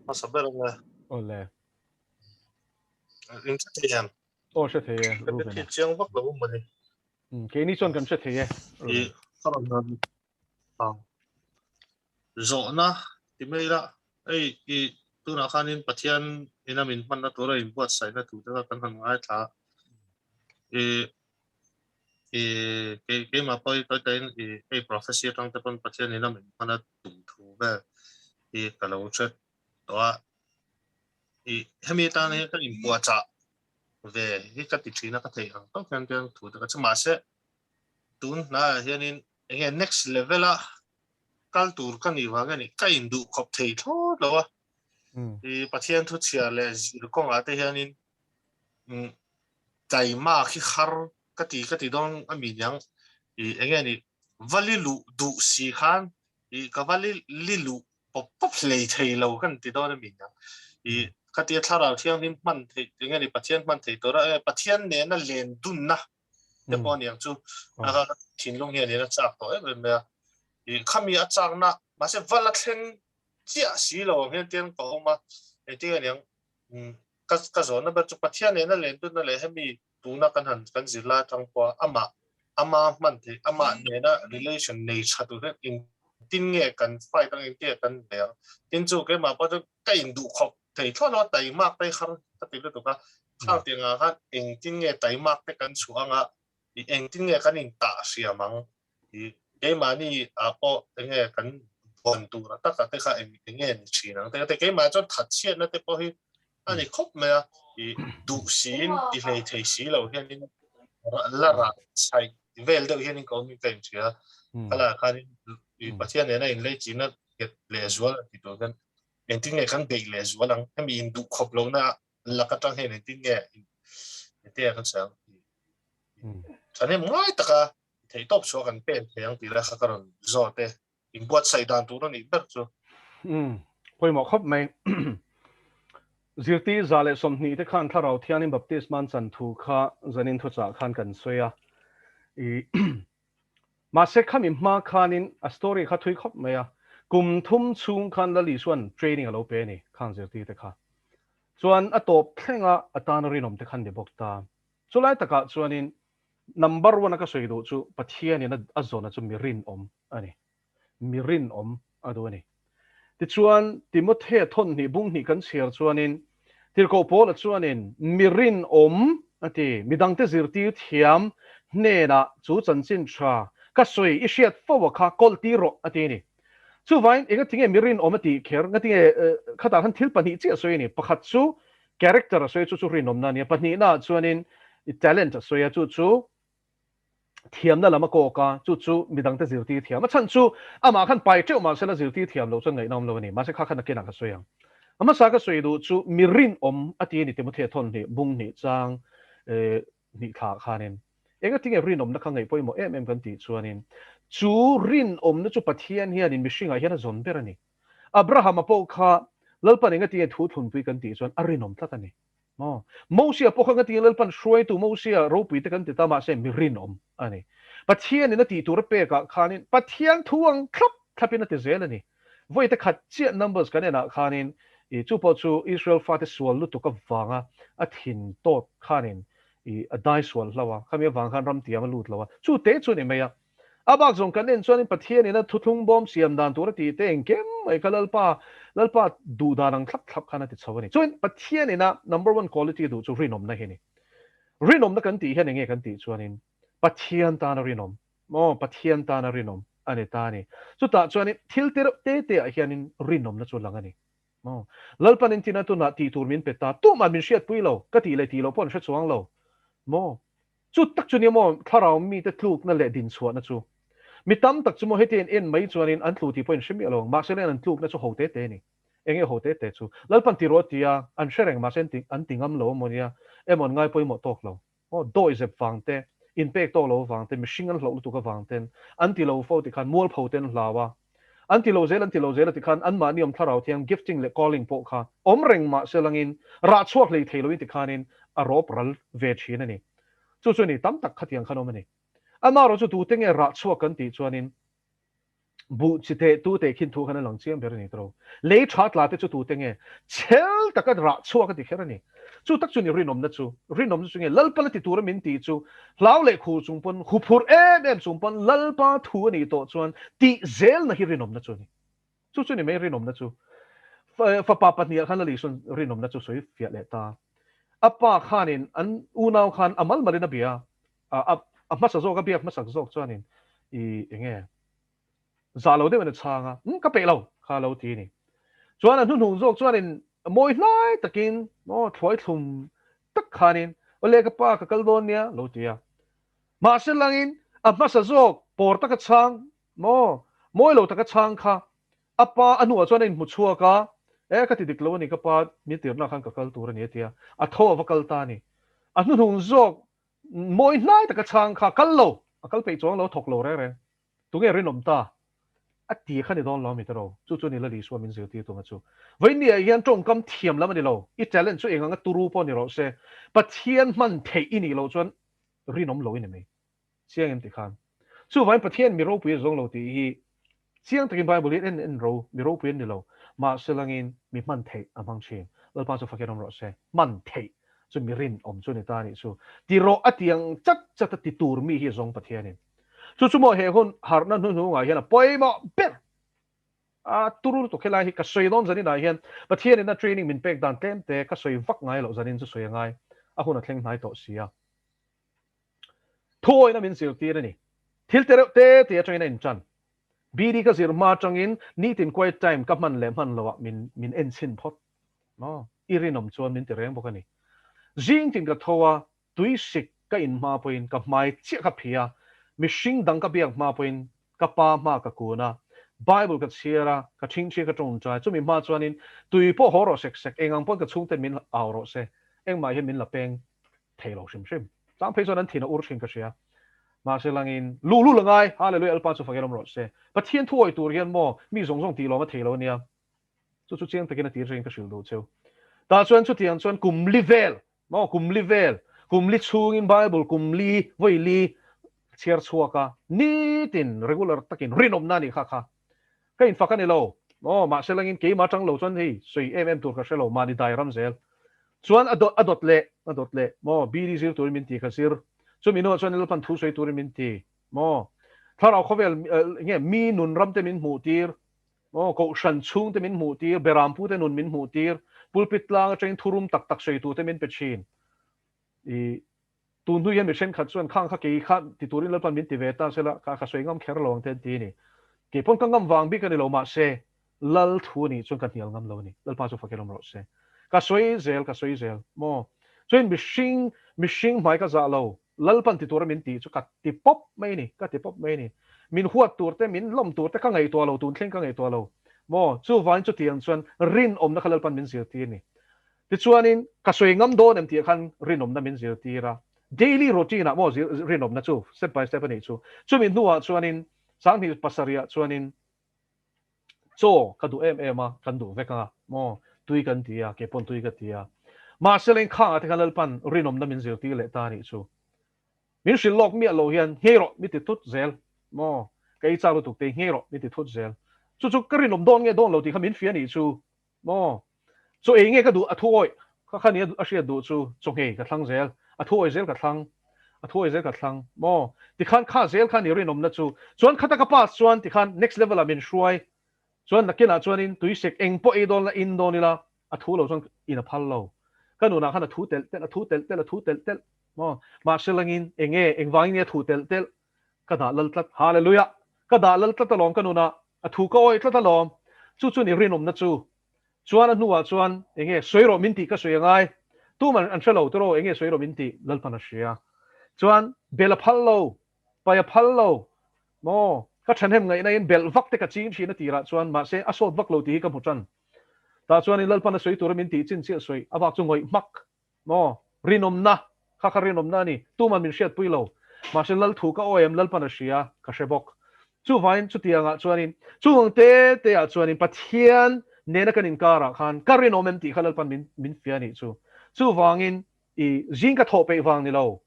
Hmasa ber ange. Awle. In hre thei em? Aw hre thei e, Ruben. Ka chiang vak lo mawni. Keini chuan kan hre thei e. I ka rawn nan ang. Zawhna ti mai ila, hei i tunah khanin Pathian ina min hmanna tura inbuatsaihna thu te kha kan han ngaithla a. I i kei keimah pawh hi tawi tawiin i hei prophecy atang te pawn Pathian ina min hmanna tum thu vel hi ka lo hre tawh a. I hemi atan hian ka inpuahchah ve hi ka ti thin a, ka theih ang tawk hian tiang thu te ka che mahse tun hnaiah hianin enge next level a kal tur ka nih vang hian ka induh khawp thei thlawt lo a. I Pathian thu chhiar leh zir kawngah te hianin taima khi har ka ti ka ti dawn a mi niang i enge ni va li luh duh si khan i ka va li li luh pawp pawp hlei thei lo kan ti dawn a mi niang i khatia thlarau thianghlim hman theih enge ni Pathian hman thei tura Pathian nena len dunna te pawh aniang chu a thinlung hian in a chak tawh em em mai a i khami a chakna mahse va la thleng chiah si lo ang hian tiang ka awm a engtin aniang ka ka zawhna ber chu Pathian nena len dunna leh hemi tuna kan han kan zir lai atang pawha amah ama hman theih amah nena relation nei tha tur hian engtin nge kan fight ang engtin nge kan nei ang tin chu keimah pawh chu ka induh khawp thei thlawt lo a taimak te har ka ti lutuk a khang tiangah khan engtin nge taimak te kan chhuah anga i engtin nge kan intah hriam ang i keimahni ah pawh enge kan vawn tur a taka te kha eng enge ni thin ang te keimah chuan that chhiatna te pawh hi a ni khawp mai a i duh siin ti hlei thei si lo hianin la rah chhaih vel deuh hianin ka awmin ka inhria khalaiah khanin i Pathian nena inleichina nghet lehzual a ti tur hian engtin nge kan beih lehzual ang hemi induh khawp lohna lak atang hian engtin nge engtin kan sawi ang thahnem ngai taka theihtawp chhuah kan pen thei ang tih lai kha ka rawn zawt e inbuatsaih dan tur a nih ber chu. Umm pawimawh khawp mai. Zirtir 120 te khan Thlarau Thiangin Baptisma an chan thu kha zanin thuchah khan kan sawi a. I Mahse khami hma khanin a story kha thui khawp mai a, kum thum chhung khan Lal Isua'n training a lo pe a ni khang zirtir te kha. Chuan a tawp thlenga a tana rinawm te khan ni bawk ta. Chulai takah chuanin number one a ka sawi duh chu Pathianin a zawna chu mi rinawm a ni. Mi rinawm a duh a ni. Tichuan Timothea thawn hnih bung hnih kan chhiar chuanin Tirhkoh Paula chuanin mi rinawm a ti, midangte zirtir thiam hnenah chu chanchin tha ka sawi i hriat fo a kha kawlh tir rawh a ti a ni. Chuvain engatinge mi rinawm a tih kher, ngatinge khatah khan thil pahnih chiah a sawi a ni. Pakhat chu Character a sawi a chu chu rinawmna a nia. Pahnihnaah chuanin talent a sawi a, chu chu thiamna lam a kawk a, chu chu midangte zirtir thiam. A chhan chu amah khan pai teuh mahse la zirtir thiam loh chuan ngaihna awm lo a ni. Mahse kha khan nakinah ka sawi ang. A hmasa ka sawi duh chu mi rinawm a ti a ni Timothea thawn hnih bung hnih chang hnih thla khanin. Engatinge rinawmna kha ngaih pawimawh em em kan tih chuanin chu rinawmna chu Pathian hianin mihringah hian a zawn ber a ni. Abrahama pawh kha Lalpan engatinge thu thlunpui kan tih chuan a rinawm tlat a ni. Maw? Mosia pawh kha engatinge Lalpan hruaitu Mosia ropui te kan ti ta mahse mi rinawm a ni. Pathianin a tih tur a pekah khanin Pathian thu ang thlap thlapin a ti zel a ni. Vawi te khat chiah Numbers kan enah khanin i chu pawh chu Israel fate sual lutuk avanga a thin tawt khanin i a dai sual hlauh a, khami avang khan ramtiam a lut lo a, chu te chu a ni mai a. A bak zawng kan en chuanin Pathianin a thuthlung bawm siam dan tur a tih te engkim mai kha Lalpa Lalpa duh dan ang thlap thlap khan a ti chho a ni. Chuan Pathianin a number one quality a duh chu rinawmna hi a ni. Rinawmna kan tih hian enge kan tih chuanin Pathian tana rinawm maw Pathian tana rinawm a ni ta a ni. Chutah chuanin thil te reuh te te ah hianin rinawmna chu lang a ni. Maw Lalpan entina tunah tih tur min pe ta tumah min hriatpui lo ka tih leh tih loh pawh an hre chuang lo maw. Chu tak chu nia maw thlarau mite tlukna leh dinchhuahna chu. Mi tam tak chu maw heti en en mai chuanin an tlu tih pawhin hre miah lo ang, mahse len an tlukna chu ho te te a ni. Enge ho te te chu? Lalpan ti rawh a ti a, an hre reng mahse an ti an ti ngam lo amaw nia, emaw an ngai pawimawh tawk lo. Maw dawihzep vang te, inpek tawk lo avang te, mihring an hlauh lutuk avang ten an ti lo fo tikhan mualpho te an hlau a. An ti lo zel an ti lo zel a tikhan anmahni awm thlarau thiang gifting leh calling pawh kha awm reng mah se langin rah chhuak hlei thei loin tikhanin a rawp ral ve thin a ni. Chu chu ni tam tak khatiang khan awm a ni. Amaherawhchu tute nge rah chhuak kan tih chuanin Buh chi teh tu teh khin thu khan a lang chiang ber a ni tawh. Lei tha tla te chu tute nge? Chhel taka rah chhuak a ti kher a ni. Chu tak chu ni rinawmna chu. Rinawmna chu nge Lalpa la ti tura min tih chu hlau leh khur chung pawn, huphurh em em chung pawn Lalpa thu a nih tawh chuan tih zelna hi rinawmna chu a ni. Chu chu ni mai rinawmna chu. Fapa pahniha khan Lali sawn rinawmna chu sawi fiah leh ta. A pa khanin an unau khan a mal malin a bia a, a hmasa zawk a biak hmasak zawk chuanin i enge zah lo deuhin a chhang a, umm ka peih lo kha lo ti a ni. Chuan a hnuhnung zawk chuanin mawi hlai takin maw thluai thlum tak khanin awle ka pa ka kal dawn nia lo ti a. Mahse langin a hmasa zawk pawr taka chhang maw mawi lo taka chhang kha a pa a hnuah chuan a inhmu chhuak a, e ka ti dik lo a ni ka pa min tirna khan ka kal tur a ni a ti a, a tho a va kal ta a ni. A hnuhnung zawk Mawi hnai taka chhang kha kal lo, a kal peih chuang lo, a thawk lo reng reng. Tunge rinawm ta? A ti kha ni dawn lo a mi tero. Chu chu ni Lal Isua min zirtir tum a chu. Vawinia hian tawngkam thiam lam a ni lo. I talent chu eng anga turu pawh ni rawh se. Pathian hman theih i nih loh chuan rinawm lo i ni mai. Chiang em ti khan. Chuvangin Pathian mi ropui a zawng lo tih hi chiang takin Bible hian en en ro, mi ropui an ni lo. Mahse langin mi hman theih a hmang thin. Lalpa chu fakin awm rawh se. Hman theih chu mi rinawm chu ni ta a nih chu. Ti rawh a ti ang chat chat a ti tur mi hi a zawng Pathianin. Chu chu maw he hun harhna hnuhnungah hian a pawimawh ber a turu lutuk helai hi ka sawi dawn zaninah hian Pathianin a training min pek dan tlem te ka sawi vak ngai loh zanin chu sawi a ngai. A hun a thleng hnai tawh si a. Thuawina min zirtir a ni. Thil te reuh te te atangin a intan. BD ka zir hma atangin nitin quiet time ka hman leh hman loah min min en chhin phawt. Maw? I rinawm chuan min ti reng bawk a ni. Zing tin ka tho a, tui sik ka in hma pawhin ka hmai chiah ka phih a, mihring dang ka biak hma pawhin ka pa hma ka kun a, Bible ka chhiar a, ka thingthi ka tawngtai. Chumi hma chuanin tui pawh haw rawh sek sek, eng ang pawn ka chhungten min au rawh se, engmah hian min la peng thei lo hrim hrim. Chang phei chuan an thin a ur thin ka hria. Mahse langin luh lul a ngai, Hallelujah Lalpa chu fakin awm rawh se. Pathian thu awih tur hian maw mi zawng zawng tih lawm a thei lo ania. Chu chu chiang takin a tir hrein ka hrilh duh cheu. Tah chuan chutiang chuan kum li vel, maw kum li vel, kum li chhungin Bible kum li, vawi li chhiar chhuak a, nitin regular takin rinawmna a nih kha kha. Ka infak a ni lo. Aw, mahse langin keimah atang lo chuan hei sawi em em tur ka hre lo, mahni dai ram zel. Chuan a dawt a dawt leh, a dawt leh, maw, BD zir turin min ti ka zir. Chumi hnuah chuan Lalpan thu sawi turin min ti, maw. Thlarau khawvel nge mi nun ram te min hmuh tir, maw, kohhran chhung te min hmuh tir, berampu te nun min hmuh tir, pulpit tlang atangin thurum tak tak sawi tur te min pe thin. I Tun hnu hian mi thenkhat chuan khang kha kei kha ti turin Lalpan min ti ve ta sela, ka ka sawi ngam kher lo ang te an ti a ni. Kei pawn ka ngam vang bik a ni lo mahse Lal thu a nih chuan ka hnial ngam lo a ni. Lalpa chu fakin awm rawh se. Ka sawi zel, ka sawi zel maw? Chuan mihring, mihring hmai ka zah lo, Lalpan ti tura min tih chu ka ti pawp mai a ni, ka ti pawp mai a ni. Min huat tur te, min lawm tur te ka ngaihtuah lo, tun thleng ka ngaihtuah lo maw? Chuvangin chutiang chuan rinawmna kha Lalpan min zirtir a ni. Tichuanin, ka sawi ngam dawn em tih khan rinawmna min zirtir a. Daily routine ah maw rinawmna chu step by step a nih chu. Chumi hnuah chuanin 2000 pasarihah chuanin chaw ka duh em em a, kan duh vek a maw, tui kan ti a, kei pawn tui ka ti a. Mahse leng khangah te khan Lalpan rinawmna min zirtir leh ta a nih chu. Min hrilh lawk miah lo hian nghei rawh mi ti thut zel maw, ka ei chak lutuk te nghei rawh mi ti thut zel. Chu chu ka rinawm dawn nge dawn lo tih kha min fiah a nih chu. Maw? Chaw ei nge ka duh a thu awih kha kha nia a hriat duh chu chaw nghei ka thlang zel, a thu awih zel ka thlang, a thu awih zel ka thlang. Maw? Tikhan kha zel kha ni rinawmna chu. Chuan khata ka pass chuan tikhan next level ah min hruai. Chuan nakinah chuanin tuisek eng pawh ei dawn la in dawn ila a thu lo chuan in a phal lo. Ka nunah khan a thu telh telh, a thu telh telh, a thu telh telh. Maw? Mahse langin eng nge, engvangin nge a thu telh telh? Ka dah lal tlat. Hallelujah! Ka dah lal tlat alawm ka nunah. A thu ka awih tlat alawm. Chu chu ni rinawmna chu. Chuan a hnuah chuan enge sawi rawh min tih ka sawi angai. Tuman an hre lo tiraw enge sawi rawh min tih Lalpan a hria. Chuan bel a phal lo, pai a phal lo maw? Ka thahnem ngaihna in belh vak te ka ching thin a tirah chuan mahse a sawt vak lo tih hi ka hmu tan. Tah chuan in Lalpan a sawi tura min tih chin chiah sawi a bak chu ngawih hmak. Maw? Rinawmna, kha kha rinawmna a ni. Tuman min hriatpui lo. Mahse Lal thu ka awi em, Lalpan a hria, ka hre bawk. Chuvangin chutiangah chuanin, chung ang te teah chuanin Pathian nena kan inkarah khan ka rinawm em tih kha Lalpan min min fiah a nih chu. Chuvangin i zing ka thawh peih vang ni lo.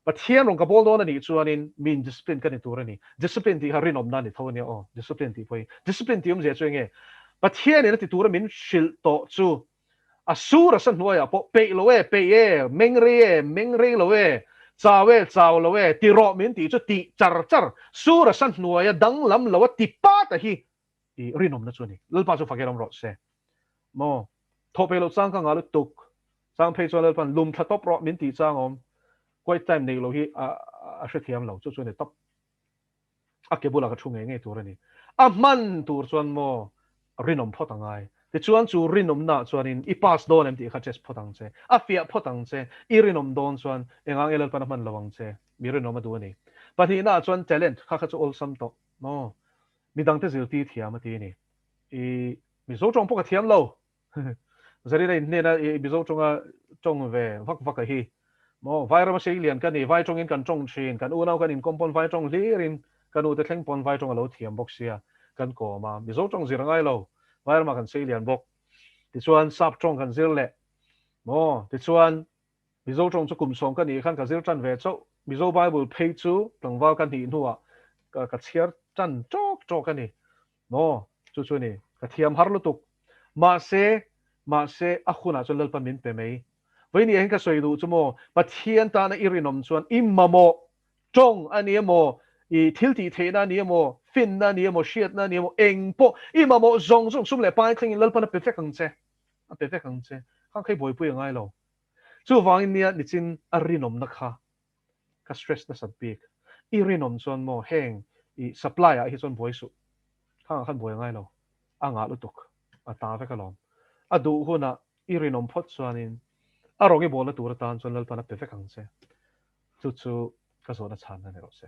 Pathian rawn ka bawl dawn a nih chuanin mi in discipline ka ni tur a ni. Discipline tih kha rinawmna a ni tho a nia aw. Discipline tih pawh hi. Discipline tih awmzia chu enge? Pathianin a ti tura min hrilh tawh chu a sur a sa hnuaiah pawh peih lo e, peih e, meng rei e, meng rei lo e, chau e, chau lo e, ti rawh min tih chu tih char char, sur a sa hnuaia danglam lo a ti pat a hi i rinawmna chu a ni. Lalpa chu fak erawm rawh se. Maw? Thawh peih loh chang ka ngah lutuk. Chang phei chuan Lalpan lum thla tawp rawh min tih chang a awm. Quiet time neih loh hi a a hrethiam lo. Chu chu a ni tawp. A ke bulah ka thu ngei ngei tur a ni. A hman tur chuan maw rinawm phawt a ngai. Tichuan chu rinawmnaah chuanin i pass dawn em tih kha test phawt ang che. A fiah phawt ang che. I rinawm dawn chuan engah nge Lalpan a hman lo ang che. Mi rinawm a duh a ni. Pahnihnaah chuan talent kha kha chu awlsam tawh maw. Midangte zirtir thiam a ti a ni. I Mizo tawng pawh ka thiam lo. Zarina in hnena i Mizo tawnga tawng ve vak vak a hi. Maw, vai rama sei lian ka ni, vai tawngin kan tawng thin, kan unau kan inkawm pawn vai tawng hlirin ka nute thleng pawn vai tawng a lo thiam bawk sia, kan kawm a, Mizo tawng zir a ngai lo, vai ramah kan sei lian bawk. Tichuan sap tawng kan zir leh. Maw, tichuan Mizo tawng chu kum sawm ka nih khan ka zir tan ve chauh. Mizo Bible phei chu tlangval ka hnih hnuah ka chhiar tan tawk tawk a ni. Maw? Chu chu a ni. Ka thiam har lutuk. Mahse, mahse, a hunah chuan Lalpa min pe mai. Vawiin hian ka sawi duh chu maw, Pathian tana i rinawm chuan i mamawh tawng a ni emaw, i thil tih theihna a ni emaw, finna a ni emaw, hriatna a ni emaw, eng pawh i mamawh zawng zawng sum leh pai thlengin Lalpan a pe vek ang che. A pe vek ang che. Khang kha i buaipui a ngai lo. Chuvangin nia nichin a rinawmna kha ka stress nasat bik. I rinawm chuan maw heng i supply ah hi chuan buai suh. Khangah khan buai a ngai lo. A ngah lutuk. A ta vek alawm. A duh hunah i rinawm phawt chuanin a rawng i bawlna tur atan chuan Lalpan a pe vek ang che. Chu chu ka zawhna chhanna ni rawh se.